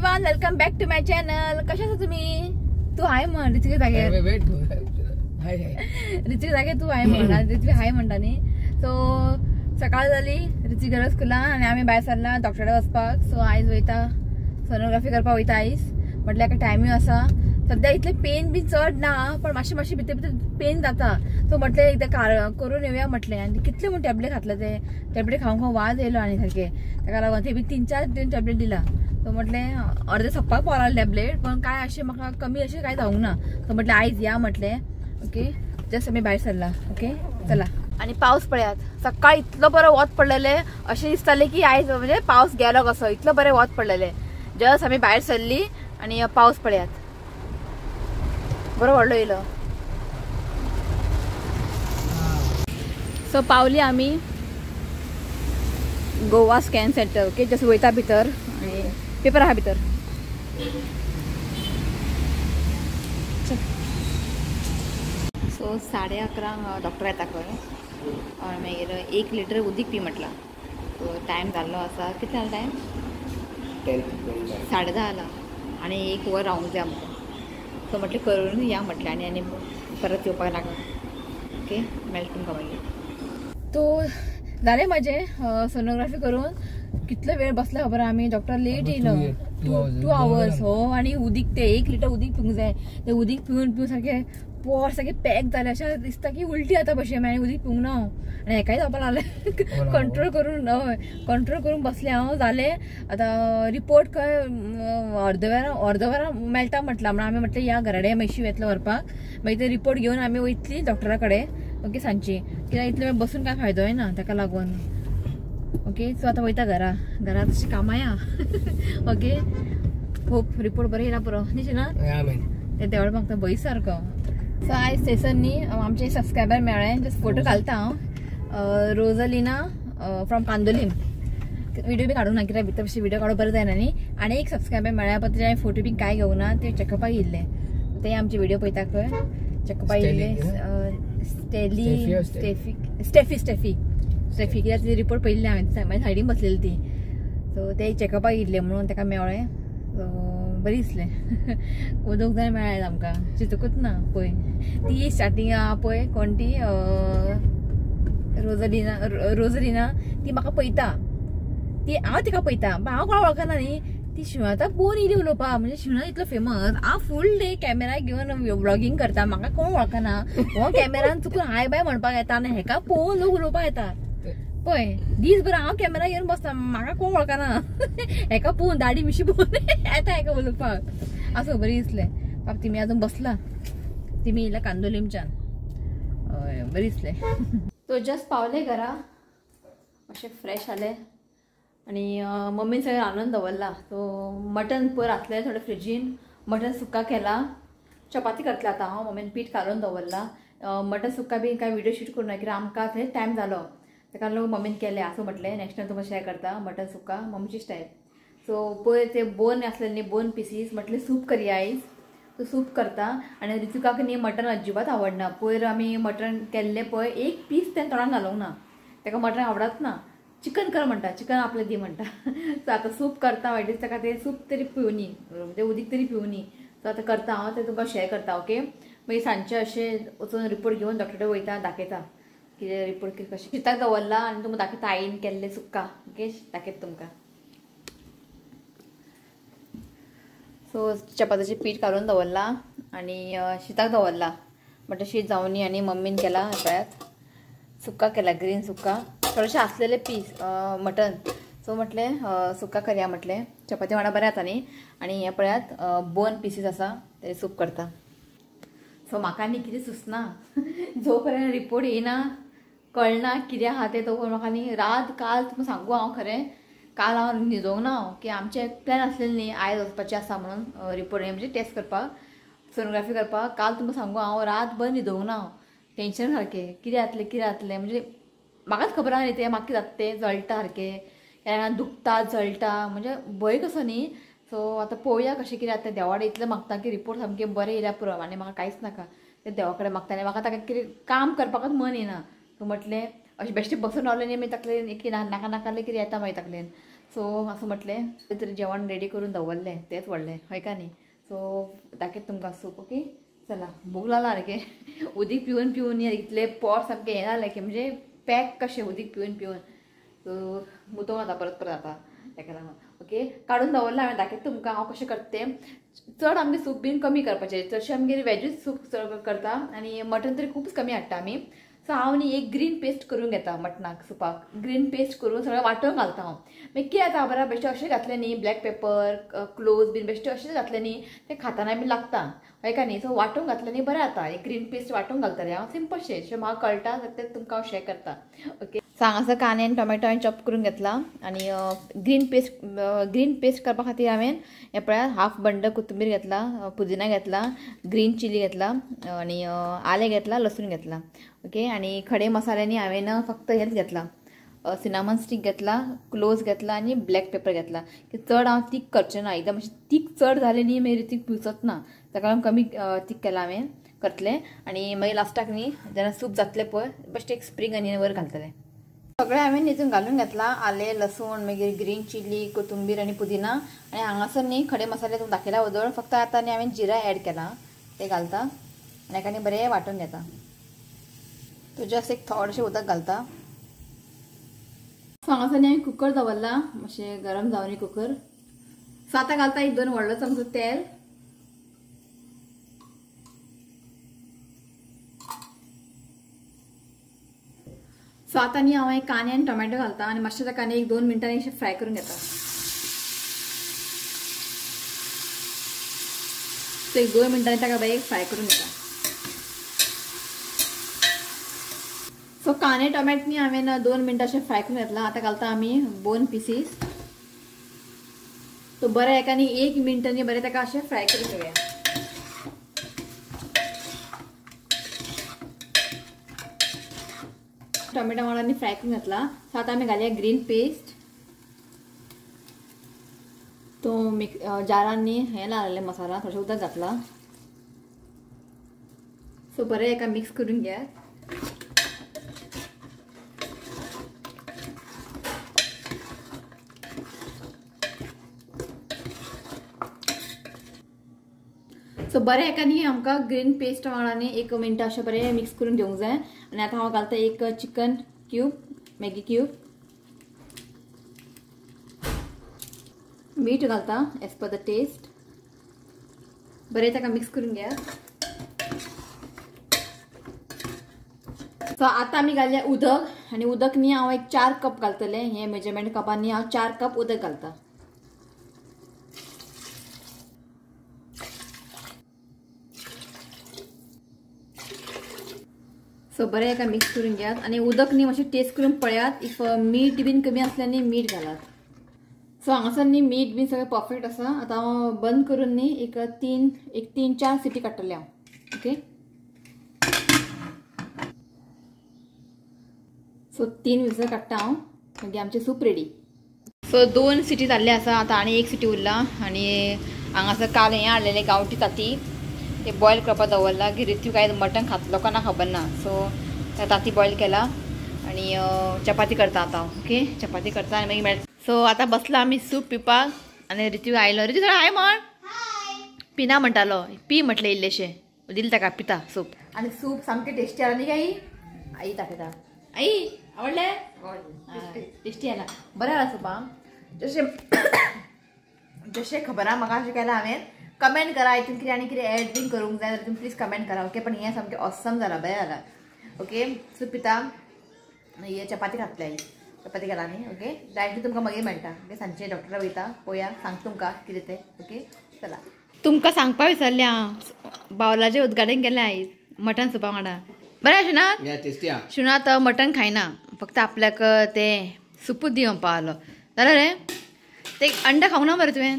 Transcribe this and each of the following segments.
Everyone, welcome back to my channel. कशा आसा तुम्ही? तू हाय म्हण ऋत्विक जागेर. ऋत्विक जागेर तू हाय म्हण. ऋत्विक हाय म्हणटा न्ही. सो सकाळ जाली, ऋत्विक गेलो स्कुलान आनी आमी भायर सरला डॉक्टरा वचपाक. सो आयज वयता सोनोग्राफी करपाक वयता आयज. म्हटल्यार टायमूय आसा. सद्या इतले पेन बी चड ना, पण मातशें मातशें भितर भितर पेन जाता. सो म्हटलें एकदां करून येवया म्हटलें. आनी कितले म्हूण टॅबलेट खातले, ते टॅबलेट खावन खावन वाज येयलो आनी सारकें. ताका लागून ते बी 3-4 दिन टॅबलेट दिला. सो म्हटलें अर्दे सोंपपाक पावला टॅबलेट, पण काय अशें म्हाका कमी अशें कांय जावंक ना. सो म्हटलें आयज या म्हटलें. ओके, जस्ट आमी भायर सरला. ओके चला. आनी पावस पळयात, सकाळ इतलो बरो वत पडलेलें, अशें दिसतालें की आयज म्हणजे पावस गेलो कसो, इतलो बरें वत पडलेलें. जस्ट आमी भायर सरली आनी पावस पळयात, बरो व्हडलो येयलो. सो पावली आमी Goa scan centre. Okay, just वयता भितर आनी पेपर आहा भितर. सो 11:30 डॉक्टर येता खंय. आनी मागीर 1 लिटर उदीक पी म्हटलां. सो टायम जाल्लो आसा. कितलो जालो टायम? 10:30 जाला आनी 1 वर रावंक जाय आमकां. सो म्हटलें करून या म्हटलें आनी आनी परत येवपाक नाका. ओके, मेळटा तुमकां मागीर. तो जालें म्हाजें सोनोग्राफी करून. कितलो वेळ बसला खबर आमी, डॉक्टर लेट येयलो, 2 आवर्स. हो, आनी उदीक ते 1 लिटर उदीक पिवंक जाय. ते उदीक पिवन पिवन सारकें पोट सारकें पॅक जालें, अशें दिसता की उलटी जाता भशेन. आनी उदीक पिवंक ना हांव, आनी हेकाय जावपाक लागलें. कंट्रोल करून, हय कंट्रोल करून बसलें हांव. जालें आतां रिपोर्ट खंय अर्द वरां मेळटा म्हटलां. म्हणून आमी म्हटलें या घरा कडेन मातशी वेतलो व्हरपाक. मागीर ते रिपोर्ट घेवन आमी वयतली डॉक्टरा कडेन. ओके, सांजची, कित्याक इतले वेळ बसून कांय फायदोय ना ताका लागून. ओके, सो आतां वयता घरा. घरा तशी कामां या. ओके, होप रिपोर्ट बरें येयला पुरो न्ही ना. ते देवळ मागता भंय सारको. सो आयज थंयसर न्ही आमचे सबस्क्रायबर मेळ्ळे, जस्ट फोटो घालता हांव. रोजलिना फ्रॉम कांदोलीम. व्हिडिओ बी काडूंक ना, कित्याक भितर अशें व्हिडिओ काडूंक बरें जायना न्ही. आनी एक सबस्क्रायबर मेळ्ळा, पण तेजे फोटो बी कांय घेवंक ना, ते चॅकअपाक येयल्ले. ते आमचे व्हिडिओ पळयता खंय चॅकअपाक येयल्ले. स्टेली स्टेफी स्टेफी स्टेफी स्टेफी, कित्याक तिजे रिपोर्ट पळयल्ले हांवें, मागीर सायडीन बसलेली ती. सो ते चॅकअपाक येयल्ले म्हणून ताका मेळ्ळें. सो बरें दिसलें. दोग जाण मेळ्ळे आमकां, चिंतूकूच ना. पळय ती स्टार्टींग पळय कोण ती रोजलिना, रोजलिना ती म्हाका पळयता, ती हांव तिका पळयता, पण हांव कोणाक वळखना न्ही. ती शिवनाथाक पळोवन येयली उलोवपाक. म्हणजे शिवनाथ इतलो फेमस, हांव फूल डे कॅमेरा घेवन व्लॉगींग करता, म्हाका कोण वळखना. हो कॅमेरान चुकून हाय बाय म्हणपाक येता आनी हेका पळोवन लोक उलोवपाक येता. पळय दीसभर हांव कॅमेरा घेवन बसता, म्हाका कोण वळखना. हेका पळोवन दाडी मिशी पळोवन येता हेका उलोवपाक. आसूं, बरें दिसलें. बाब तिमी अजून बसला, तिमी येयला कांदोलीमच्यान. हय, बरें दिसलें. तो जस्ट पावले घरा, मातशें फ्रेश जालें. आनी मम्मीन सगळें रांदून दवरला. सो मटन पयर आसलें थोडें फ्रिजीन, मटन सुक्का केला. चपाती करतलें आतां हांव. मम्मीन पीठ काडून दवरला. मटन सुक्का बी कांय व्हिडिओ शूट करूं ना, कित्याक आमकां थंय टायम जालो, ताका लागून मम्मीन केलें. आसूं म्हटलें नेक्स्ट टायम तुमकां शेअर करता मटन सुक्का मम्मीची स्टायल. सो पयर ते बोन आसले न्ही, बोन पिसीस, म्हटलें सूप करया आयज. सो सूप करता. आनी ऋत्विकाक न्ही मटन अजिबात आवडना. पयर आमी मटन केल्लें पळय, एक पीस तें तोंडान घालूंक ना, ताका मटन आवडत ना. चिकन कर म्हणटा, चिकन आपलें दी म्हणटा. सो आतां सूप करता, एटलीस्ट ताका तें सूप तरी पिवनी, म्हणजे उदीक तरी पिवनी. सो आतां करता हांव, तें तुमकां शेअर करता. ओके, मागीर सांजचें अशें वचून रिपोर्ट घेवन डॉक्टर कडेन वयता, दाखयता कितें रिपोर्ट कितें कशें शिताक दवरला. आनी तुमकां दाखयता आईन केल्लें सुक्का. ओके, दाखयता तुमकां. सो चपातीचें पीठ काडून दवरलां आनी शिताक दवरलां. म्हटल्यार शीत जावनी. आनी मम्मीन केला पळयात सुक्का केला, ग्रीन सुक्का. थोडेशें आसलेले पीस मटन. सो म्हटलें सुक्का करया म्हटलें, चपाती वांगडा बरें जाता न्ही. आनी हें पळयात बोन पिसीस आसा, ते सूप करता. सो म्हाका न्ही कितें सुचना, जो पर्यंत रिपोर्ट येयना कळना कितें आहा तें, तो म्हाका न्ही रात काल तुमकां सांगू हांव खरें, काल हांव न्हिदोंक ना हांव, की आमचें प्लॅन आसलेलें न्ही आयज वचपाचें आसा म्हणून रिपोर्ट म्हणजे टेस्ट करपाक, सोनोग्राफी करपाक. काल तुमकां सांगू हांव रातभर न्हिदोंक ना हांव, टेंशन सारकें कितें जातलें कितें जातलें. म्हणजे म्हाकाच खबर आहा न्ही तें म्हाका कितें जाता तें, जळटा सारकें, केन्ना दुखता जळटा, म्हणजे भंय कसो न्ही. सो आतां पळोवया कशें कितें जाता. देवा कडेन इतलें मागता की रिपोर्ट सामके बरें येयल्या पुरो, आनी म्हाका कांयच नाका. तें देवा कडेन मागता आनी म्हाका ताका कितें काम करपाकच मन येना. सो म्हटलें अशें बेश्टें बसून रावलें न्ही, मागीर तकलेन एक नाका नाका कितें येता मागीर तकलेन. सो असं म्हटलें तरी जेवण रेडी करून दवरलें तेंच व्हडलें हय का न्ही. सो दाखयता तुमकां सूप. ओके चला भूक लागला सारकें उदीक पिवन पिवन इतले पोट सामकें हें जालें की म्हणजे पॅक कशें उदीक पिवन पिवन. सो मुतोंक जाता परत परत आतां तेका लागून. ओके काडून दवरलां हांवें, दाखयता तुमकां हांव कशें करता तें. चड आमगे सूप बीन कमी करपाचें, चडशें आमगेर वेजूच सूप चड करता आनी मटन तरी खूबच कमी हाडटा आमी. सो हांव न्ही एक ग्रीन पेस्ट करून घेता मटणाक सुपाक. ग्रीन पेस्ट करून सगळें वांटून घालता हांव. मागीर कितें जाता खबर बेश्टें अशें घातलें न्ही ब्लॅक पेपर क्लोव्स बीन बेश्टें अशें घातलें न्ही तें खाताना बी लागता हय का न्ही. सो वांटून घातलें न्ही बरें जाता. एक ग्रीन पेस्ट वांटून घालतलें हांव सिंपल शें अशें म्हाका कळटा तें तुमकां हांव शेअर करता. ओके सो हांगासर कांदे आनी टोमॅटो हांवें चॉप करून घेतला आनी ग्रीन पेस्ट करपा खातीर हांवें हें पळयात हाफ बंडल कोथंबीर घेतला, पुदिना घेतला, ग्रीन चिली घेतला आनी आलें घेतला, लसूण घेतला. ओके आनी खडे मसाल्यांनी हांवें फक्त हेंच घेतला, सिनामन स्टीक घेतला, क्लोव्स घेतला आनी ब्लॅक पेपर घेतला. की चड हांव तीख करचें ना, एकदम अशें तीख चड जालें न्ही मागीर तीख पिवचोच ना, ताका लागून कमी तीख केलां हांवें करतलें. आनी मागीर लास्टाक न्ही जेन्ना सूप जातलें पळय बेश्टें एक स्प्रींग अनियन वर घालतलें. सगळें हांवें हितून घालून घेतला, आलें, लसूण, मागीर ग्रीन चिली, कोथंबीर आनी पुदिना. आनी हांगासर न्ही खडे मसाले तुमकां दाखयला वदळ, फक्त आतां न्ही हांवें जिरा एड केला ते घालता आनी एका न्ही बरें वांटून घेता. तो जस्ट एक थोडेशें उदक घालता. सो हांगासर न्ही हांवें कुकर दवरला मातशें गरम जावनी कुकर. सो आतां घालता एक 2 व्हडलो चमचो तेल. सो आतां न्ही हांव कांदे आनी टोमॅटो घालता आनी मातशें ताका न्ही 1-2 मिनटांनी अशें फ्राय करून घेता. सो 1-2 मिनटांनी ताका बरें फ्राय करून घेता. सो कांदे टोमॅटो न्ही हांवें 2 मिनटां अशें फ्राय करून घेतला. आतां घालता आमी बोन पिसीस. तो बरें एका न्ही 1 मिनटांनी बरें ताका अशें फ्राय करून घेवया. टोमॅटो वांगडा फ्राय करून घेतला. सो आतां आमी घालया ग्रीन पेस्ट. तो मिक्स जारान न्ही हें लायलें मसाला, थोडें उदक घातला. सो बरें एका मिक्स करून घेयात. सो बरें एका न्ही आमकां ग्रीन पेस्ट वांगडा न्ही 1 मिनट अशें बरें मिक्स करून घेवंक जाय. आनी आतां हांव घालता एक चिकन क्यूब, मॅगी क्यूब, मीठ घालता एज पर the test. बरें ताका मिक्स करून घेया. सो आतां आमी घालया उदक आनी उदक न्ही हांव एक 4 कप घालतलें. हे मेजरमेंट कपान न्ही हांव 4 कप उदक घालता. सो बरें एका मिक्स करून घेयात आनी उदक न्ही मातशें टेस्ट करून पळयात. If मीठ बीन कमी आसल्यार न्ही मीठ घालात. सो हांगासर न्ही मीठ बीन सगळें परफेक्ट आसा. आतां हांव बंद करून न्ही एक 3-4 सिटी काडटलें हांव. ओके सो 3 विसल काडटा हांव, मागीर आमचें सूप रेडी. सो 2 सिटी जाल्ले आसा आतां आनी 1 सिटी उरला. आनी हांगासर काल हें हाडलेलें गांवठी ताती, ते बॉयल करपाक दवरला. की रित्यू काय मटन खातलो का ना खबर ना. सो ताती बॉयल केला आनी चपाती करता आतां. ओके चपाती करता आनी मागीर मेळटा. सो आतां बसला आमी सूप पिवपाक आनी रित्यू आयलो. रित्यू हाय म्हण पिना म्हणटालो, पी म्हटलें इल्लेशें दिलें ताका पिता सूप. आनी सूप सामकें टेस्टी आसा न्ही काय आई दाखयता. आई आवडलें? टेस्टी आला, बरें आला सूप. आं जशें जशें खबर आहा म्हाका अशें केलां हांवें. कमेंट करा हितून कितें आनी कितें एड बीन करूंक जाय जाल्यार तुमी प्लीज कमेंट करा. ओके पण हें सामकें ऑसम जालां, बरें जालां. ओके सूप पिता, हे चपाती खातले आई, चपाती केला न्ही. ओके डायरेक्टली तुमकां मागीर मेळटा. ओके सांजचे डॉक्टरा वयता पळोवया, सांग तुमकां कितें तें. ओके चला तुमकां सांगपा विसरलें हांव, बावलाचें उद्घाटन केलें आयज मटन सुपा वांगडा. बरें शिवनाथ? शिवनाथ मटन खायना, फक्त आपल्याक तें सुपूच दी म्हणपा आलो. जालें रे ते अंडा खावंक ना मरे तुवें?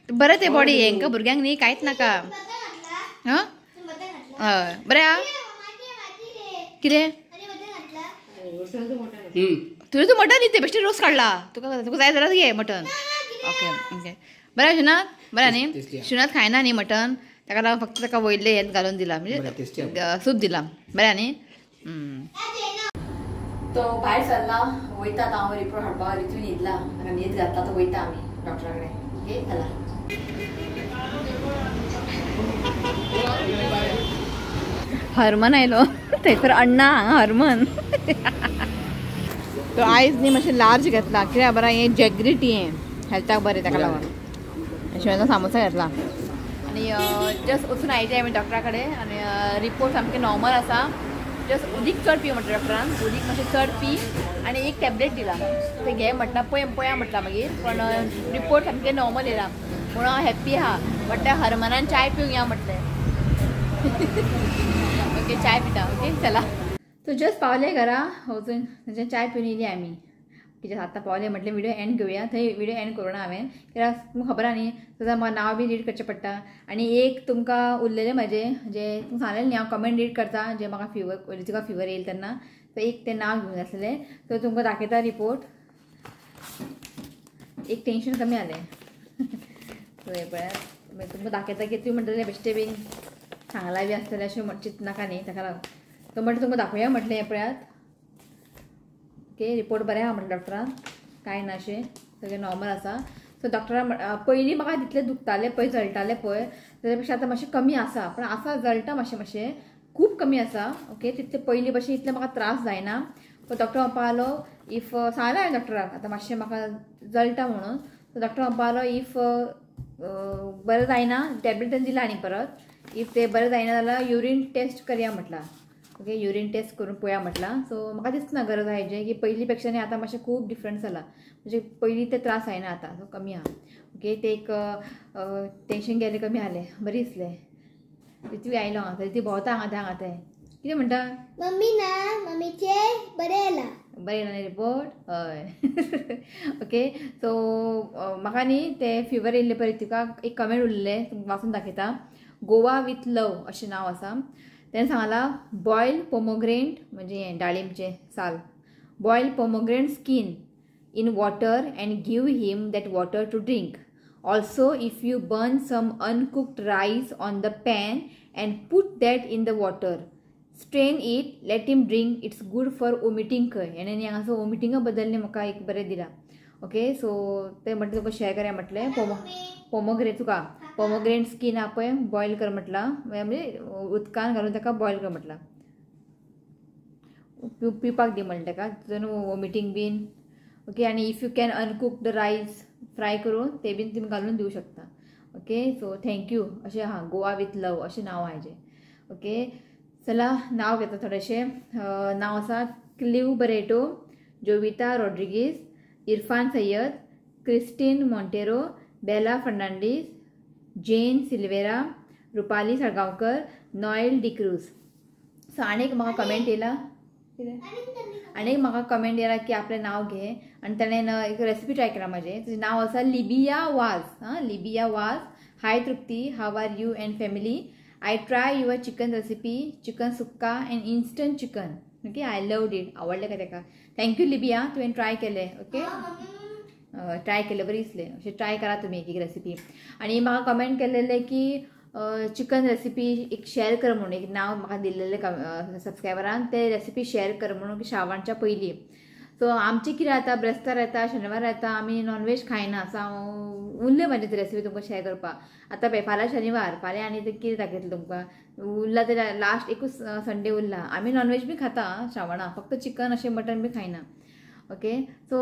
बरें ते बॉडी हेंकां भुरग्यांक न्ही कांयच नाका. हां हय बरें आहा कितें तुवें तूं मटन न्ही ते बेश्टें रोस काडला तुका, तुका जाय जाल्यार घे मटन. ओके ओके बरें शिवनाथ? बरें न्ही शिवनाथ खायना न्ही मटन, ताका लागून फक्त ताका वयलें हें घालून दिलां, म्हणजे सूप दिलां. बरें न्ही? तो भायर सरला वयता आतां हांव रिपोर्ट हाडपाक. रितू न्हिदला, ताका न्हीद घातला, तो वयता आमी डॉक्टरा कडेन. ओके चला. हरमन आयलो थंयसर अण्णा हांगा हरमन. तो आयज न्ही मातशें लार्ज घेतला कित्याक बरा हें जॅगरी टी हें हेल्थाक बरें ताका लागून. अशें सामोसा घेतला आनी जस्ट वचून आयले आमी डॉक्टरा कडेन आनी रिपोर्ट सामके नॉर्मल आसा. जस्ट उदीक चड पी म्हणटा डॉक्टरान, उदीक मातशें चड पी आनी एक टॅबलेट दिला तें घे म्हटलां, पळय पळया म्हटलां मागीर. पण रिपोर्ट सामके नॉर्मल येयला म्हणून हांव हॅप्पी आहा. म्हटल्यार हरमनान चाय पिवंक या म्हटलें. ओके चाय पिता. ओके चला. सो जस्ट पावले घरा वचून थंयच्यान चाय पिवन येयली आमी. कित्याक आतां पावले म्हटलें व्हिडियो एंड घेवया. थंय व्हिडियो एंड करूं ना हांवें कित्याक तुमकां खबर आहा न्ही सदां म्हाका नांव बी रीड करचें पडटा. आनी एक तुमकां उरलेलें म्हजें जें तुमकां सांगलें न्ही हांव कमेंट रीड करता जे म्हाका फिवर तुका फिवर येयले तेन्ना, सो एक तें नांव घेवन आसलें. सो तुमकां दाखयता रिपोर्ट. एक टेंशन कमी जालें. सो हें पळयात मागीर तुमकां दाखयता की तुमी म्हणटलें बेश्टें बीन सांगलां बी आसतलें अशें चिंतनाका न्ही ताका लागून. सो म्हटलें तुमकां दाखोवया म्हटलें हें पळयात. ओके रिपोर्ट बरें आहा म्हटलें डॉक्टरान, कांय ना अशें सगळें नॉर्मल आसा. सो डॉक्टरान पयलीं म्हाका तितलें दुखतालें पळय जळटालें पळय ताच्या पेक्षा आतां मातशें कमी आसा, पण आसा जळटा मातशें मातशें खूब कमी आसा. ओके तितलें पयलीं भशेन इतलें म्हाका त्रास जायना. पण डॉक्टर म्हणपा लागलो if सांगलें हांवें डॉक्टराक आतां मातशें म्हाका जळटा म्हणून. सो डॉक्टर म्हणपा लागलो if बरें जायना टॅबलेट तेणें दिला आनी परत if तें बरें जायना जाल्यार युरीन टेस्ट करया म्हटलां. ओके युरीन टेस्ट करून पळया म्हटलां. सो म्हाका दिसना गरज आहा हेजें की पयलीं पेक्षा न्ही आतां मातशें खूब डिफरंट जाला, म्हणजे पयलीं ते त्रास जायना आतां, सो कमी आहा. ओके ते एक टेंशन गेलें कमी जालें, बरें दिसलें. रितू आयलो हांगा, ती भोंवता हांगा थंय हांगा थंय. कितें म्हणटा मम्मी? ना मम्मीचे बरें येयला, बरें येयला न्ही रिपोर्ट? हय. ओके सो म्हाका न्ही ते फिवर येयल्ले पळय तुका एक कमेंट उरलें तुमकां वाचून दाखयता. गोवा विथ लव अशें नांव आसा. तेणें सांगलां बॉयल पोमोग्रेनेट म्हणजे हें डाळिंबचें साल, boil pomegranate skin in water and give him that water to drink. Also if you burn some uncooked rice on the pan and put that in the water, strain it, let him drink, it's good for vomiting. खंय हेणें न्ही हांगासर वोमिटिंगा बद्दल न्ही म्हाका एक बरें दिलां. Okay so तें म्हटलें तुका शेअर करया म्हटलें. पोमोग्रेनेट तुका पोमोग्रेनेट स्कीन आहा पळय बॉयल कर म्हटलां, म्हणजे उदकान घालून ताका बॉयल कर म्हटलां, पिवपाक दी म्हणलें ताका, तितून वोमिटींग बीन. ओके आनी if you can uncooked rice fry करून ते बीन तुमी घालून दिवं शकता. ओके सो thank you अशें आहा, गोवा विथ लव अशें नांव आहा हेजें. ओके चला नांव घेता थोडेशें. नांव आसा Clive Barreto, Jovita Rodrigues, Irfan Syed, Christine Monteiro, Bela Fernandes, Jane Silveira, Rupali Salgaonkar, Noel D'Cruz. So आनी एक म्हाका कमेंट येयला कितें, आनी एक म्हाका कमेंट येयला की आपलें नांव घे आनी ताणें एक रेसिपी ट्राय केला म्हाजें. तुजें नांव आसा लिबिया वाज. आं Libya Vaz. Hi Trupti, how are you and family? I try your chicken recipe, chicken sukka and instant chicken. Okay I loved it. आवडलें काय ताका? Thank you Libya, तुवें ट्राय केलें. ओके ट्राय केलें बरें दिसलें. अशें ट्राय करा तुमी एक एक रेसिपी. आनी म्हाका कमेंट केलेलें की चिकन रेसिपी एक शेअर कर म्हणून, एक नांव म्हाका दिल्लेलें सबस्क्रायबरान, ते रेसिपी शेअर कर म्हणून श्रावणच्या पयलीं. सो आमचें कितें जाता, ब्रेस्तार येता, शेनवार येता, आमी नॉनवेज खायना. सो हांव उरलें म्हाजें ती रेसिपी तुमकां शेअर करपाक. आतां पळय फाल्यां शनिवार, फाल्यां आनी तें कितें दाखयतलें तुमकां, उरला ते लास्ट एकूच संडे उरला. आमी नॉनवेज बी खाता श्रावणाक, फक्त चिकन अशें मटन बी खायना. ओके सो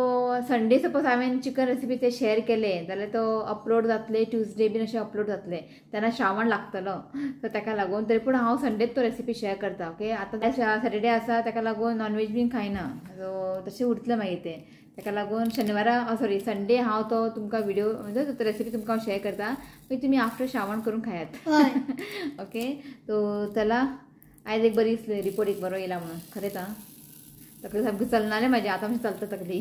संडे सपोज हांवें चिकन रेसिपी ते शेअर केले जाल्यार तो अपलोड जातले ट्युजडे बीन अशें अपलोड जातले, तेन्ना श्रावण लागतलो. सो ताका लागून तरी पूण हांव संडेच तो रेसिपी शेअर करता. ओके आतां सॅटर्डे आसा ताका लागून नॉनवेज बीन खायना, सो तशें उरतलें मागीर तें. ताका लागून शनिवारा सॉरी संडे हांव तो तुमकां व्हिडियो म्हणजे रेसिपी तुमकां हांव शेअर करता, मागीर तुमी आफ्टर श्रावण करून खायात. ओके सो चला आयज एक बरी दिसली रिपोर्ट एक बरो येयला म्हणून. खरेंच आं तकली सामकी चलनाले म्हाजी, आतां मातशी चलता तकली.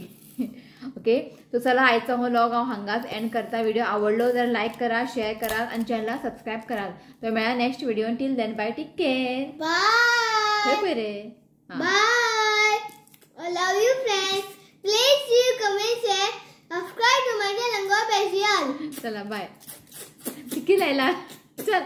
ओके सो चला आयचो हो व्लॉग हांव हांगाच एंड करता. व्हिडिओ आवडलो जाल्यार लायक करा, शेअर करात आनी चॅनलाक सबस्क्रायब करात. तो मेळ्ळा next video. Till then bye, take care, bye. पळय रे, bye. I love you friends. Please you comment, share, subscribe to my channel. Goa special. चला बाय. किती लायला चल.